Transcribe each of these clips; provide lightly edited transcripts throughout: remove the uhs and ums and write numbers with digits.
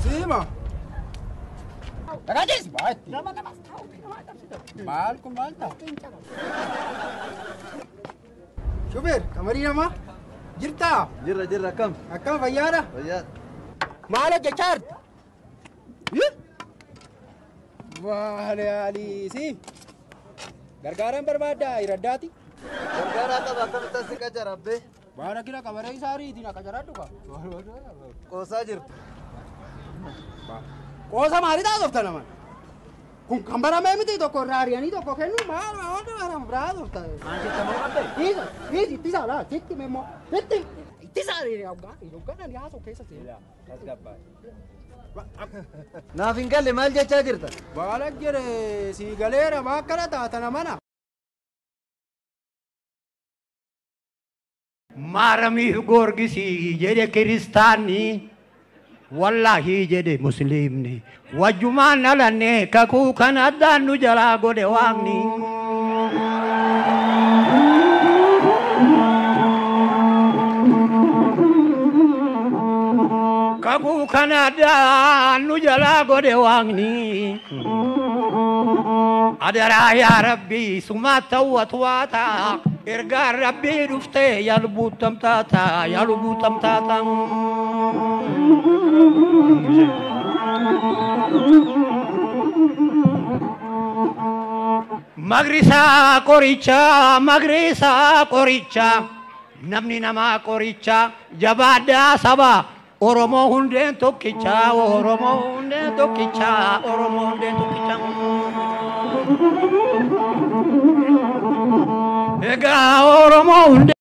Siima. Dhagaachis baatti. Maal kun maal ta'a? Shufeer qamarii namaa jirtaa? Jirra jirra akkam? Akkam fayyaadha? Fayyaadha. Maal hojjechaa jirta? Maali aliisi? Gargaaraan barbaaddaa iraddaati? Gargaaraa qaba akkamitti as qacara abbee? Waan akkina qabaree isaa ariitiin akka jaradhu qaba. Qoosaa jirtu. Qoosa maalii taasofta naman? Kun kan baramee miti tokko irraa ari'anii tokko kennu maal maal biraa taasofta. Maal jetta moo abbee? Dhiisa dhiisi ittisa laa sitti memmoo sitti ittisa hoggaa hoggaa haasoo keessa seera. Tasgabbaa'e. Naaf hin galle maal jechaa jirta? Baala jedhe sii galeera maa akkana taatana mana. Maaramiif Goorgisii jedhe kiristaanni wallaahi jedhe musliimni wajjumaan dhalanne kakuu kan addaan nu jalaa godhe waaqni. Kakuu kan addaan nu jalaa godhe waaqni. Adaraa yaa Rabbii sumaa ta'uwatu waa ta'a. Ergaan Rabbii dhuftee yaa lubbuu tamtaata yaa lubbuu tamtaata. Magrisaa qorichaa magrisaa qorichaa namni namaa qorichaa jabaadhaa saba Oromoo hundeen tokkichaa Oromoo hundeen tokkichaa Oromoo hundeen tokkichaa. Egaa Oromoo hundeen.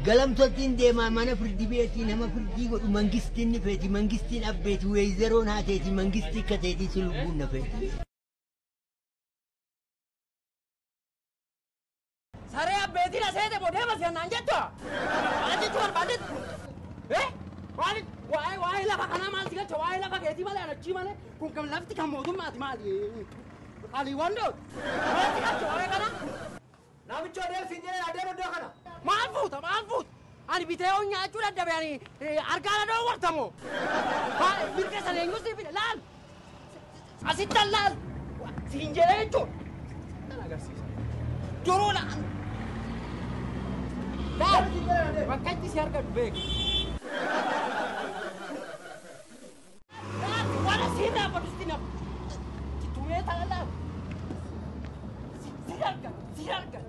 Galamtootiin deemaa mana firdii beetii nama firdii godhu mangistiin ni feeti mangistiin abbeeti weeyzeroon haateeti mangistii kateetii si lubbuun na feeti. Saree abbeetiin aseete bodee basi'annaan jettu maal jechuu barbaadetti? Maal waa'ee waa'ee lafa kanaa maal si galcha waa'ee lafa keetii malee anachii malee kun kan lafti kan mootummaati maali? Aliiwwan dhoot maal si galcha waa'ee kanaa? Namicha adeemsi hin jedheen adeemu iddoo kana. Maal fuuta maal fuuta? Ani bitee hoo nyaachuu dadhabe ani harkaan dhoowwartamoo? Mirga sana eenyu si fide laal asittan laal siin jedhee jechuudha. Tan agarsiisa. Duruu laal. Laal bakka itti si argatu beeku. Laal waan asiirraa godhusti nama. Tumee tana laal. Si argatu si argatu.